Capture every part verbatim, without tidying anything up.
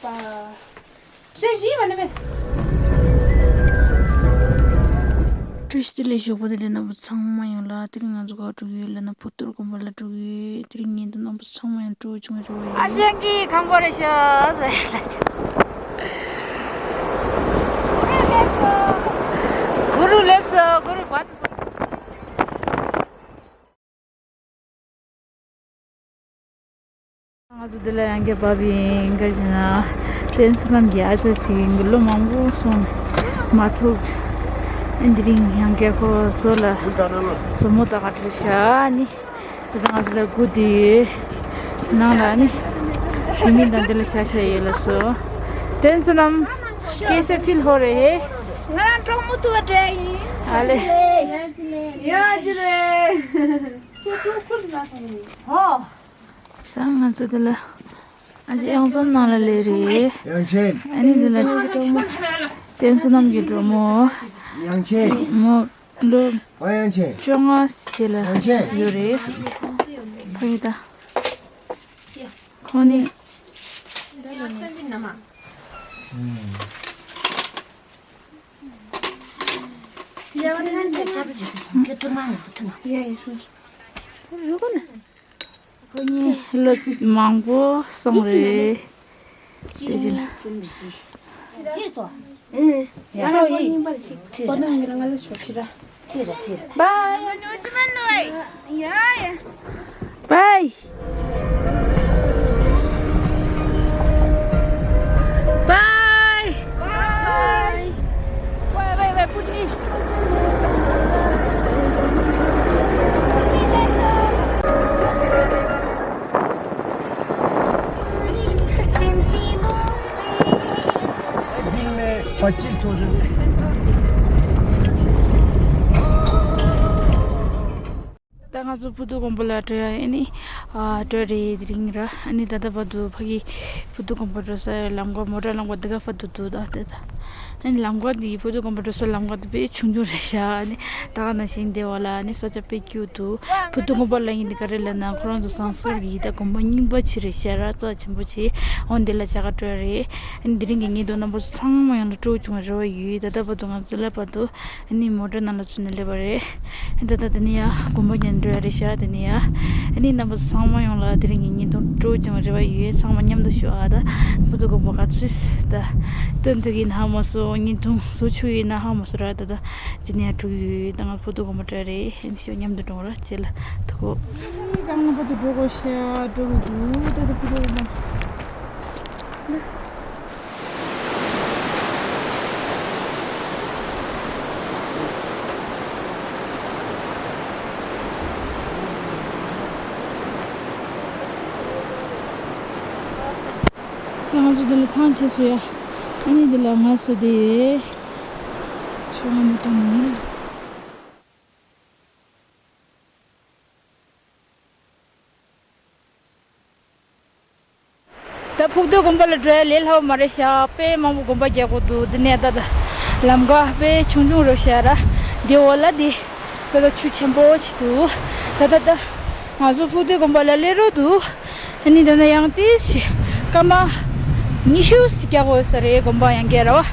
བཀྲ་ཤིས་བདེ་ལེགས། ཞོགས་པ་བདེ་ལེགས། རྣམ་པ་ཚང་མ་ཡོང་ལ། དེ་རིང་ང་ཚོ་ག་འགྲོ་གི་ཡོད་ལབ་ན། ཕུར་ཐུར་དགོན་པ་ལ་འགྲོ་གི་ཡོད། དེ་རིང་ཉིན་དུ་རྣམ་པ་ཚང་མ་ཡང་སྤྲོ་བོ་བྱུང་བའི་རེ་བ་ཡོད། ཨ་ཅང་གི་ཁང་པ་རེད་ཤག་ཟེར་ལ། གུ་རུ་སླེབས་སོང་། གུ་རུ་བ། ང་ཚོ་འདི་ལ་ཡང་བསྐྱར་བབས་ཡིན། ག་རེ་ཟེར་ན། བསྟན་བསོད་ནམས་ཀྱི་ཨ་ཅག་ཅིག་ཡིན་གྱི། ལོ་མང་པོ་སོང་མ་ཐུག་ཨ་འདི་རིང་ཡང་བསྐྱར་ཁོ་ཚོ་ལ་མཛུབ་མོ་ལྟ་ག་འགྲོ་ཤག་ཨ་ནི་ད་ལྟ་ང་ཚོ་ལ་སྒུག་བསྡད་ཡོད། ནང་ལ་ཨ་ནི་ཞུ་མི་དང་འདི་ལ་ཤ་ཤ་ཡོད་ལ་སོ། བསྟན་བསོད་ནམས། कैसे फील हो रहे हैं? ང་རང་གྲོགས་མོ་ཐུག་ག་འགྲོ་ཡ་ཡིན། ཨ་ལེ། ཡ་ཅི་ལེ། ཧོ། ད་ང་ཚོ་འདི་ལ་ཨ་ཅེ་གཡང་འཛོམས་ནང་ལ་སླེབས་རེད། དབྱངས་ཅན། ཨ་ནི་འདི་ལ་བསྟན་བསོད་ནམས་ཀྱི་གྲོགས་མོ། དབྱངས་ཅན། མོ་ལོ་ཨ་དབྱངས་ཅན། བཅོ་ལྔ་ཞིག་ལ་དབྱངས་ཅན། ཡོད་རེད། ཕ་གི་ད་ཁོ་ནི། ཁོ་གཉིས་ལོ་མང་པོ་སོང་རེད། དེ་བཞིན། Bye. Bye. Bye. Bye, bye, bye, put me. दिन में पच्चीस थाउजेंड। ད་ང་ཚོ་ཕུར་ཐུག་དགོན་པ་ལ་འགྲོ་ཡ་ཨ་ནི་ཨ་འགྲོ་རེད། དེ་རིང་ར་ཨ་ནི་ད་ལྟ་བར་དུ་ཕ་གི་ཕུར་ཐུག་དགོན་པ་འགྲོ་ས་ལམ་ཀ་མོ་ཊ་ལམ་ཀ་འདི་ག་བར་དུ་འདུག་ད་དེ་ད་ཨ་ནི་ལམ་ཀ་འདི་ཕུར་ཐུག་དགོན་པ་འགྲོ་ས་ལམ་ཀ་འདི་དཔེ་ཆུང་ཆུང་རེད་ཤག་ཨ་ནི་ད་ག་ནང་བཞིན་འདི་བ་ལ་ཨ་ནི་ས་ཆ་དཔེ་སྐྱིད་འདུག་ཕུར་ཐུག་དགོན་པ་ལ་ཡིན་འདི་ག་རེ་ལབ་ན་ཁོ་རང་ཚོ་ཟངས་དཀར་གྱི་ད་དགོན་པ་རྙིང་པ་ཅིག་རེད་ཤག་ར་རྩ་ཆེན་པོ་ཅིག་འོ་འདི་ལ་བྱ་དགའ་སྤྲོད་རེད། ཨ་ནི་དེ་རིང་གི་ཉིན་དུ་རྣམ་པ་ཚོ་ཚང་མ་ཡང་ལ་སྤྲོ་བྱུང་བའི་རེ་བ་ཡོད། ད་ལྟ་བར་དུ་ང་ཚོ་སླེབས་བར་དུ། ཨ་ནི་མོ་ཊ་ནང་ལ་ཚུད་ནས་སླེབས་པ་རེད། ད་ལྟ་དེ་ནས་ཡ་དགོན་པ་ཉན་འགྲོ་ཡ་རེད་ཤག་དེ་ནས་ཡ། ཨ་ནི་རྣམ་པ་ཚོ་ཚང་མ་ཡོང་ལ་དེ་རིང་གི་ཉིན་ཐོ་སྤྲོ་བྱུང་རེ་བ་ཡོད། ཚང་མ་མཉམ་དུ་ཤོག་ཨ། ད་ཕུར་ཐུག་དགོན་པ་ག་ཚོད་ད་སྟོན་ཐུབ་ཀྱི་ན་ཧ་མ་སོ། ཉིན་ཐུང་བཟོ་ཆོག་ཡིན་ན་ཧ་མ་སོ་ར། ད་ད་དེ་ནས་ཡ་འགྲོ་གི་ཡོད། ད་ང་ཕུར་ཐུག་དགོན་པ་འགྲོ་ཡ་རེད། ཨ་ནི་ཤོག་མཉམ་དུ་འགྲོ་ར་བྱེད་ལ་ཐུག་གོ། ད་ང་ཕུར་ཐུག་འགྲོ་གོ་ཤག་འགྲོ་གི་འདུག་ད་ད་ཕུར་ཐུག་དགོན་པ། ད་ང་ཚོ་འདི་ལ་ཐང་ཆད་སོང་ཡ། ཨ་ནི་འདི་ལ་ང་སོ་དེ་ཡོད། ཆུ་ང་མི་གཏོང་ནི། ད་ཕུར་ཐུག་དགོན་པ་ལ་འགྲོ་ཡ་ལས་སླ་བོ་མ་རེད་ཤག་དཔེ་མང་པོ་དགོན་པ་རྒྱག་དགོས་འདུག་འདི་ནས་ད་ད་ལམ་ཀ་དཔེ་ཆུང་ཆུང་རེད་ཤག་ར། འདི་འོག་ལ་འདི་ད་ད་ཆུ་ཆེན་པོ་ཞིག་འདུག་ད་ད་ད་ང་ཚོ་ཕུར་ཐུག་དགོན་པ་ལ་སླེབས་རོགས་འདུག་ཨ་ནི་ད་ན་ཡང་ཏིས་ཞིག་སྐར་མ་ཉི་ཤུ་ཞིག་རྒྱག་དགོས་ས་རེད། དགོན་པ་ཡང་རྒྱག་ར་བ།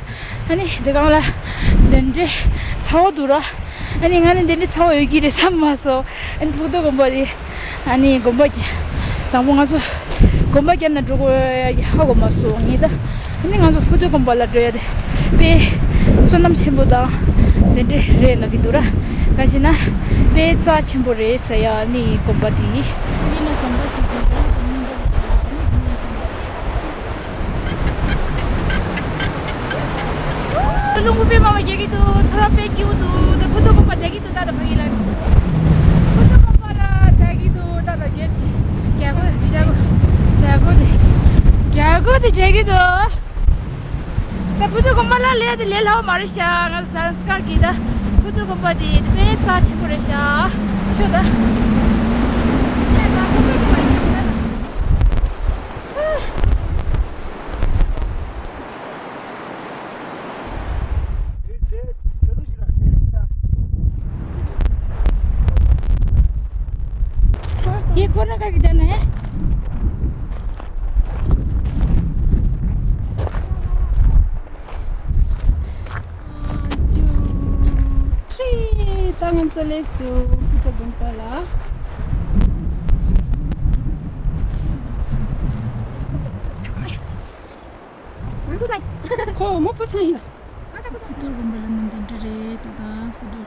ཨ་ནི་འདི་སྒང་ལ་དེ་འདྲའི་ཚ་བོ་འདུག་ར། ཨ་ནི་ང་ནི་དེ་འདྲའི་ཚ་བོ་ཡོད་ཀྱི་རེད་བསམ་མ་སོང་། ཨ་ནི་ཕུར་ཐུག་དགོན་པ་དེ་ཨ་ནི་དགོན་པ་གྱ་དང་པོ་ང་ཚོ་དགོན་པ་རྒྱབ་ན་འགྲོ་དགོས་ཡ་ཧ་གོ་མ་སོང་ངས་ད། ཨ་ནི་ང་ཚོ་ཕུར་ཐུག་དགོན་པ་ལ་འགྲོ་ཡ་དེ་དཔེ་བསོད་ནམས་ཆེན་པོ་དང་དེ་འདྲ་རེད་ལབ་ཀྱི་འདུག་ར། ག་ཞེ་ན་དཔེ་རྩ་ཆེན་པོ་རེད་ཟེར་ཡ། ཨ་ནི་དགོན་པ་དེ། ཨ་ནི་ལ་ཟམ་པ་ཞིག་འདུག་ར། དེ་ནི་འདྲ་ཞིག་ཨ་ནི་དེ་ནི་ཆེན་པོ། རླུང་བུ་དཔེ་མང་བ་རྒྱག་གི་འདུག་ཚོར་བ་དཔེ་སྐྱིད་པོ་འདུག་ད་ཕུར་ཐུག་དགོན་པ་རྒྱག་གི་འདུག་ད་ད་ཕ་གི་ལ། ཕུར་ཐུག་དགོན་པ་ལ་རྒྱག་གི་འདུག་ད་ད་རྒྱག་གི་རྒྱག་གོ་རྒྱག་གོ་རྒྱག་གོ་དེ་རྒྱག་གོ་དེ་རྒྱག་གི་འདུག་ད་ཕུར་ཐུག་དགོན་པ་ལ་ལས་དེ་ལས་སླ་བ་མ་རེད་ཤག་ང་ཚོ་ཟངས་དཀར་གྱི་ད་ཕུར་ཐུག་དགོན་པ་དེ་དཔེ་རྩ་ཆེན་པོ་རེད་ཤག་ཤོད་ད། ये कोरोना का किधर है? ང་ཚོ་སླེབས་སོང་ཕུ་ཏོ་དགོན་པ་ལ། ཁོ་མོ་ཕུ་ཚང་ཡིན་ལ། ཕུ་ཏོ་དགོན་པ་ལ་ནི་འདི་འདྲ་རེད་ད། ད་ཕུ་ཏོ།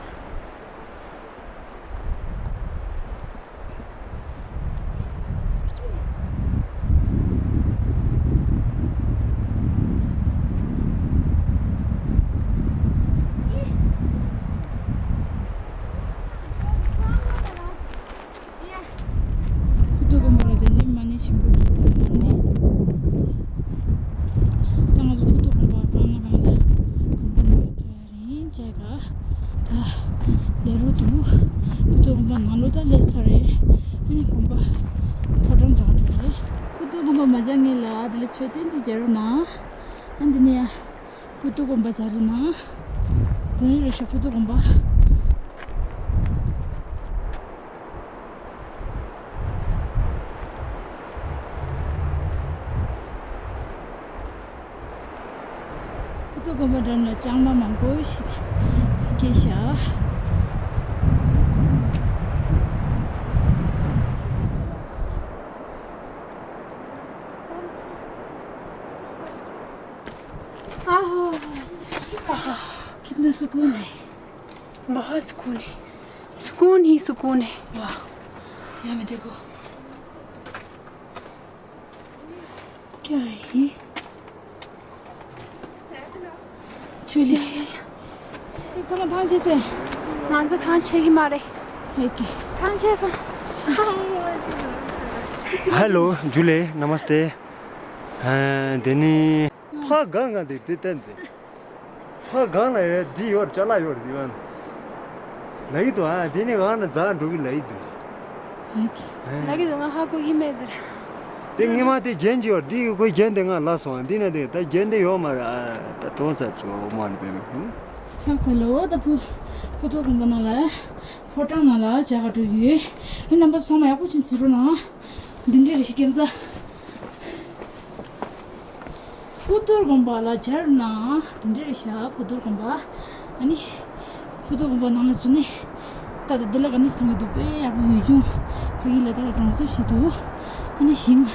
ཕུ་ཏོ་དགོན་པ་ལ་དེ་ནས་མ་ཎི་ཆེན་པོ་འདུག་ད་མ་ཎི། ད་ང་ཚོ་ཕུ་ཏོ་དགོན་པ་རང་ལ་རང་ལ་དགོན་པ་ནང་ལ་འགྲོ་ཡ་རེད། ཡིན་བྱས་ག་ད་ལས་རོགས་འདུག་ཕུ་ཏོ་དགོན་པ་ནང་ལོགས་ད་སླེབས་ཚར་རེད། ཨ་ནི་དགོན་པ་ཕོ་བྲང་འཛག་འགྲོ་རེད། ཕུ་ཏོ་དགོན་པ་མ་མཇལ་སྔོན་ལ་དེ་ལ་མཆོད་རྟེན་ཅིག་མཇལ་རོགས་གནང་། ཨ་འདི་ནས་ཡ་ཕུ་ཏོ་དགོན་པ་མཇལ་རོགས་གནང་། དེ་ནས་རེད་ཤག་ཕུ་ཏོ་དགོན་པ། ཕུ་ཏོ་དགོན་པ་འགྲམ་ལ་ལྕང་མ་མང་པོ་ཞིག་སྐྱེས་ཤག आहा, आहा, कितना सुकून है। बहुत सुकून है। सुकून ही सुकून है। वाह, यहाँ में देखो। क्या है ये? चलिए। ཁྱེད་ཚང་མ་ཐང་ཆད་སོང་། ང་ཚོ་ཐང་ཆད་ཀྱི་མ་རེད། ཨེ་ཀི། ཐང་ཆད་སོང་། ཧེ་ལོ། ཇུ་ལེ། ན་མ་སྟེ། ཨ། དེ་ནི། ཕ་གང་ག་འདི་དེ་བསྟན་ཏེ། ཕ་གང་ལ་ཡོད་འདི་ཡོད་ཅ་ལག་ཡོད་འདི་བ། ལ་ཡི་དུ་ཨ་འདི་ནི་གང་ལ་འཛག་འགྲོ་གི་ལ་ཡི་དུ། ལ་གི་དུ་ང་ཧ་གོ་གི་མེད་ཟེར། དེ་ངེས་མ་དེ་རྒྱན་ཅི་ཡོད་འདི་གི་ཁོའི་རྒྱན་དེ་ང་ལ་སོང་འདི་ན་དེ་ད་རྒྱན་དེ་ཡོད་མ་རེད་ཨ་ད་གྲོང་ཚ་ཅོ་མ་ནི་པེ་མི་ཧུ། ཕྱག་འཚལ་ལོ། ད་ཕུ་ཕུ་ཏོ་དགོན་པ་ནང་ལ་ཕོ་བྲང་ནང་ལ་མཇལ་ག་འགྲོ་ཡོད། ཨེ་རྣམ་པ་ཚང་མ་ཡག་པོ་ཅིག་གཟིགས་རོགས་གནང་། འདི་འདྲ་རེ་ཞིག་སྐྱེམས་རྩ། ཕུ་ཏོ་དགོན་པ་ལ་མཇལ་ན་དེ་འདྲ་རེད་ཤག་ཕུ་ཏོ་དགོན་པ། ཨ་ནི། ཕུ་ཏོ་དགོན་པ་ནང་ལ་འཛུལ་ནས། ད་ལྟ་འདི་ལ་ག་འདྲ་ཞིག་མཐོང་གི་འདུག་དཔེ་ཡག་པོ་ཡུལ་ལྗོངས། ཕ་གི་ལ་ད་ལྟ་གྲོང་གསེབ་ཞིག་འདུག་ཨ་ནི་ཞིང་།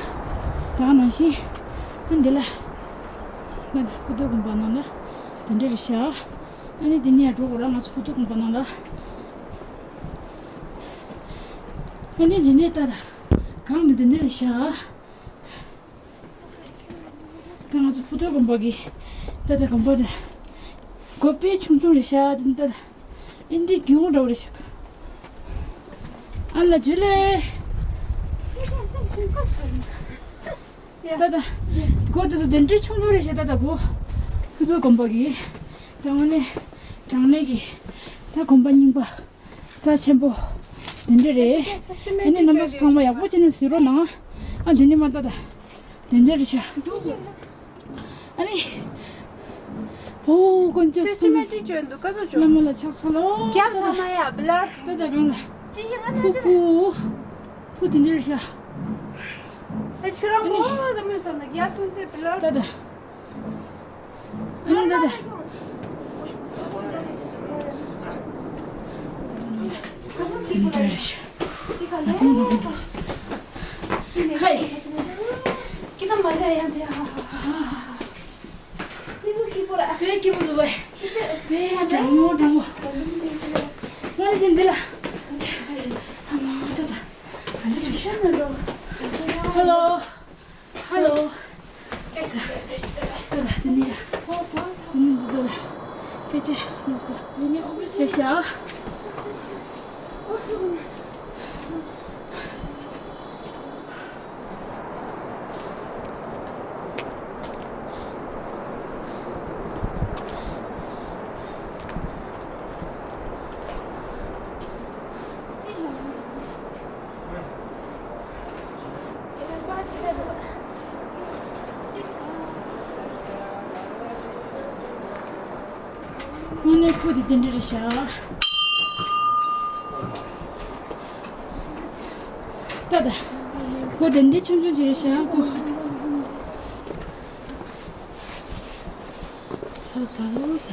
ད་ག་ནང་བཞིན། ཨ་འདི་ལ། ད་ལྟ་ཕུ་ཏོ་དགོན་པ་ནང་ལ། དེ་འདྲ་རེད་ཤག་ཨ་ནི་འདི་ནས་ཡར་འགྲོ་དགོས་ར་ང་ཚོ་ཕུ་ཏོ་དགོན་པ་ནང་ལ། ཨ་ནི་འདི་ནས་ད་ལྟ། གང་ནས་འདི་འདྲ་རེད་ཤག་ད་ང་ཚོ་ཕུ་ཏོ་དགོན་པ་གི་ད་ལྟ་དགོན་པ་དེ་སྒོ་དཔེ་ཆུང་ཆུང་རེད་ཤག་དེ་ད་ཨིན་དྲི་གྱོང་འདྲ་བོ་རེད་ཤག་ཨ་ལ་ཇུ་ལེ། ད་ད་སྒོ་དེ་ཚོ་དེ་འདྲའི་ཆུང་ཆུང་རེད་ཤག་ད་ལྟ་བུ་ཕུ་ཏོ་དགོན་པ་གི་ད་དངོས་གནས་དྲང་གནས་ཀྱི་ད་དགོན་པ་རྙིང་པ། རྩ་ཆེན་པོ། དེ་འདྲ་རེད། ཨ་ནི་རྣམ་པ་ཚང་མ་ཡག་པོ་བྱས་ནས་གཟིགས་རོགས་གནང་། ཨ་འདི་ནི་མ་ལྟ་ད། དེ་འདྲ་རེད་ཤག་ཨ་ནི། ཨོ་དཀོན་མཆོག་གསུམ། སིསྟེ་མེ་ཊིག་བྱོས་འདུག་ག་ཚོད་བྱོས། བླ་མ་ལ་ཕྱག་འཚལ་ལོ། རྒྱབ་ཚང་མ་ཡ་བི་ལར། ད་ད་གང་ལ། ཅི་ཞིག་ང་ཕུ་ཕུ། ཕུ་དེ་འདྲ་རེད་ཤག་ཨེ་ཁྱོད་རང་ཨ་ནི། ངོ་ད་མི་སྟོན་ན་རྒྱབ་ཚང་དེ་བི་ལར། ད་ད། ཨ་ནི་ད་ད། ཧའི། དཔེ་སྐྱིད་པོ་འདུག་པས། དཔེ་ཡ་དྲང་མོ་དྲང་མོ། ང་ནི་ཅི་འདི་ལ། ཨ་མ་ད་ད། ཧ་ལོ། ཧ་ལོ། ད་ད་དེ་ནས་ཡ། དེ་ནས་འདི་ལྟར་སྐད་ཆ་ལོག་ས། དེ་ནས་ཨོ་ཕི་སི་རེད་ཤག་དངོས་གནས་ཁོ་དེ་དེ་འདྲ་རེད་ཤག་ད་ད། ཁོ་དེ་འདྲ་ཆུང་ཆུང་ཅིག་རེད་ཤག་ཁོ། ཚ་ཚ་ལོ་ས།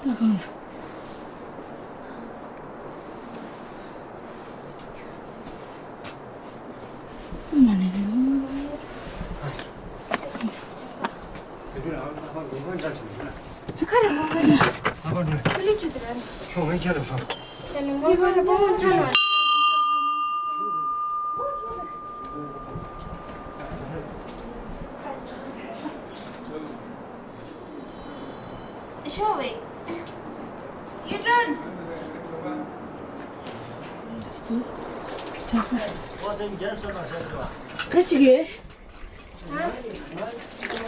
ད་གང་ལ། མ་ནས་བུ། ཁ་རེ་ལོང་ཁ་ནས། ཁ་ལི་ཆུ་དེ་ར། ཁྱོད་ངས་ཁྱེད་ལ་ཤོག་ཁྱེད་ལ་ངོ་མ་ར་པོ་མོ་ཆ་ན། ཤོ་བེ། You turn. ཆ་ས། ག་ཅི་གེ།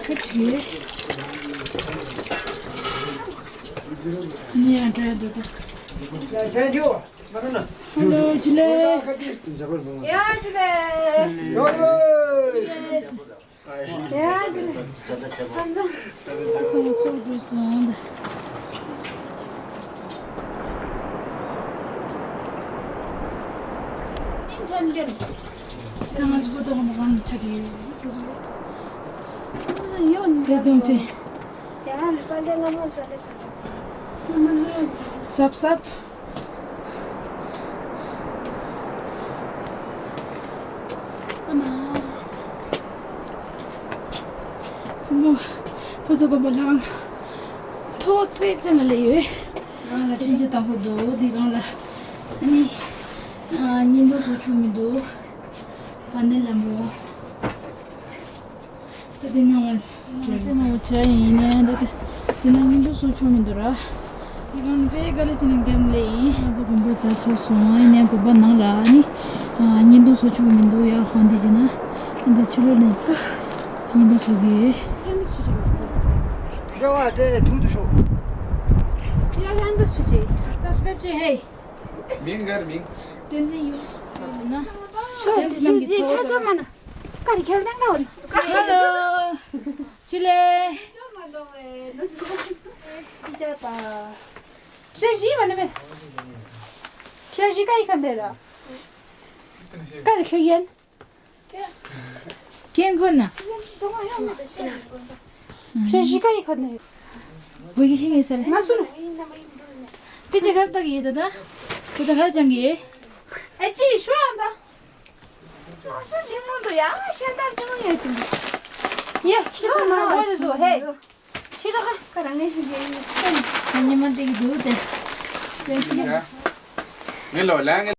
ག་ཅི་གེ། ནི་ཡང་འདྲ་འདུག་ད། Hello ཇི་ལེ། ཡ་ཇི་ལེ། ཡ་ཇི་ལེ། ཚང་མ་ཚོགས་འགྲོ་སོང་། ད་ང་ཚོ་པོ་ཏོ་གོ་མ་གང་ཆགས་ཀྱི་ཡོད། དེ་དོན་ཆེ། ཡ་ལི་པ་ལེ་ང་མ་ས་ལེབ་ས། ཟབ་ཟབ། ཁོང་པོ་ཕུ་ཚུ་དགོན་པ་ལྷ་ཁང་མཐོ་ཙེ་ཙེ་ལ་སླེབས་ཡོད། ང་ལ་འཕྲིན་བཅར་བཏང་ས་འདུག་འདི་སྒང་ལ་ཨ་ནི་ཨ་བརྙན་ཐུང་བཟོ་ཆོག་མི་འདུག་ཨ་ནེ་ལྷ་མོ། ད་དེ་ནང་ལ་དྲན་མོ་བྱ་ཡིན་ནའི་ད་དེ་ནང་ཉིན་དུ་སོ་ཆོག་མི་འདུག་ར། དེ་གང་དཔེ་ག་ལེ་ཅི་ནས་འདེམས་ལེ་ཡིན། ང་ཚོ་དགོན་པ་བྱ་ཆ་སོང་ཡིན་ནའི་དགོན་པ་ནང་ལ་ནི་ཉིན་དུ་སོ་ཆོག་མི་འདུག་ཡ། ཧོན་དེ་བྱས་ན་འདི་ཕྱི་ལོགས་ནས་ཉིན་དུ་སོ་གི་ཤ་བ་དེ་ཐུག་ཏུ་ཤོག་ཡ་ཡང་དུ་ཤི་ཆེ། སབ་སི་ཀ་རེབ་ཅེ་ཧེ། མིང་གར་མིང་། བསྟན་འཛིན་ཡུ། ན། ཤོ་བསྟན་འཛིན་ལམ་གྱི་ཤི་ཚོགས་ཆ་ཆ་མ་ན། ཀ་རི་ཁྱེར་ལྡན་ཀ་བ་རི། ཧེ་ལོ། ཆུ་ལེ། ཅོ་མ་ལོ་ཨེ། ཨི་ཅག་པ། ཤ་ཞི་མ་ནེ་མེ། ཤ་ཞི་ཀ་ཡི་ཁ་འདེ་ད། ཀ་རི་ཁྱེར་ཡན། ཀེན་ཁོ་ན། ཤ་ཞི་ཀ་ཡི་ཁ་འདེ། བུ་གི་ཤི་ངེ་སར། ང་སུ་རུ། པི་ཅི་གར་ཏག་ཡེ་ད་ད། དེ་ད་གར་ཅང་གི། ཨེ་ཅི་ཤོ་ཡང་ད། ཤ་ལི་མོ་འདུག་ཡ། ཤ་འདབ་ཅི་མོ་ཡོད་ཅིང་། ཡ་ཤི་སོང་ན་འོ་རེ་འདུག་ཧེ། ཕྱི་ར་ཁ་ཁ་རང་ངའི་ཤི་རྒྱལ་ཡིན། ཉི་མ་འདི་གི་འདུག་དེ། དེ་ཤི་ཡ། ངའི་ལོ་ལ་ངའི།